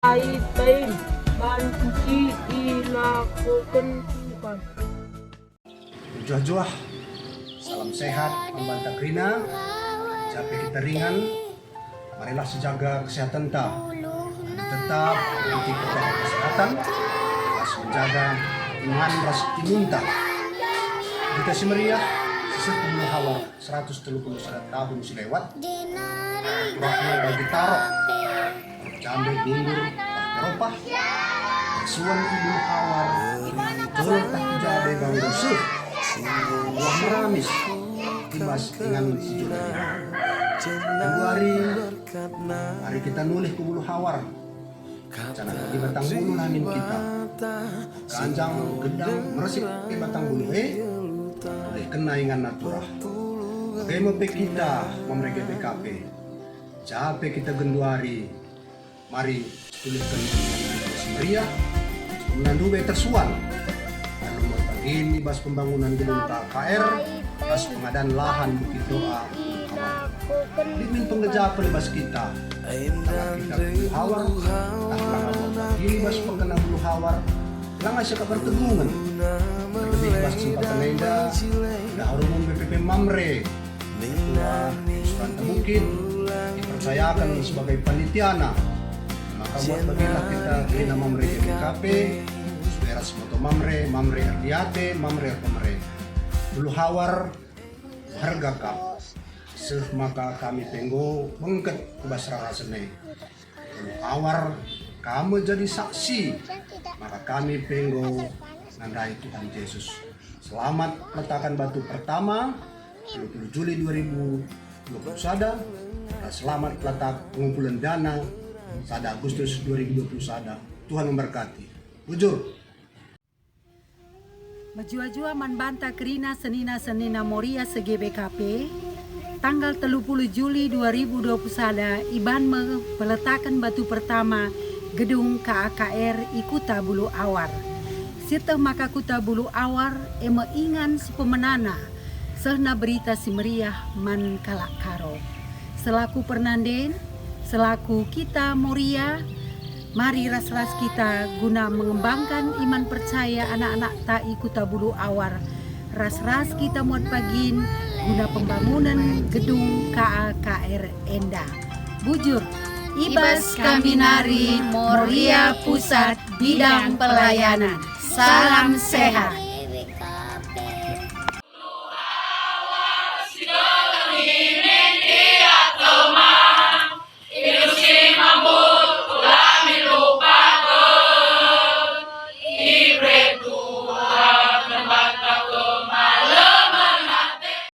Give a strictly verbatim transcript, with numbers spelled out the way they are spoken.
Ait-ait banci ilakoken Tuhan. Mejuah-juah, salam sehat man banta kerina, jape kita ringan, marilah sijaga kesehatenta, tetap ngerti protokol kesehatan, ras menjaga iman ras timunta. Berita si meriah, siseh ku Buluhawar, seratus telu puluh sada tahun si lewat, rahna bagi tarok, jambe gundur, tah peropah, suan ibu hawar, jolor tah kuja deba nggo seh, buah meramis, i bas ingan si jolor. Genduari, mari kita nulih ku Buluhawar, janah bagi batang bulu lamin kita. Ganjang, gedang, meresik pe batang bulu e, ulih kena ingan naturah. Bage me pe kita, Mamre G B K P. Jape kita genduari, mari tulihken si meriah, guna ndube tersuan. Alu merpagin i bas pembangunan gedung K K R, ras pengadaan lahan Bukit Doa. Lit min penggejapen i bas kita. Tangan kita Buluhawar, tah langa buat bagi i bas pengkena Buluhawar, langa siakap ertegungen. Terlebih i bas kesempatan enda, daharu umum B P P Mamre, Ketua Sultan Bukit, dipercayaken sebagai panitiana. Maka buat bagilah kita kerina Mamre G B K P, sesuai ras moto Mamre, Mamre erdiate, Mamre erpemere. Buluhawar, harga kap, seh maka kami pe enggo bengket ku bas rarasen e. Buluhawar, kam me jadi saksi maka kami pe enggo nandai Tuhan Jesus. Selamat peletakan batu pertama, telu puluh Juli dua ribu dua puluh sada, dan selamat peletak pengumpulan dana, sada Agustus dua ribu dua puluh sada. Tuhan memberkati. Bujur. Mejuah-juah man banta kerina senina-senina Moria se-G B K P, tanggal telu puluh Juli dua ribu dua puluh sada iban me peletaken batu pertama gedung K A K R i Kuta Bulu Awar. Sieteh maka Kuta Bulu Awar e me ingan si pemenana, sehna berita si meriah man kalak Karo. Selaku pernanden, selaku kita Moria, mari ras-ras kita guna mengembangkan iman percaya anak-anakta i Kuta Bulu Awar. Ras-ras kita muat pagin guna pembangunen gedung K A K R enda. Bujur, i bas kami nari Moria Pusat Bidang Pelayanan. Salam sehat.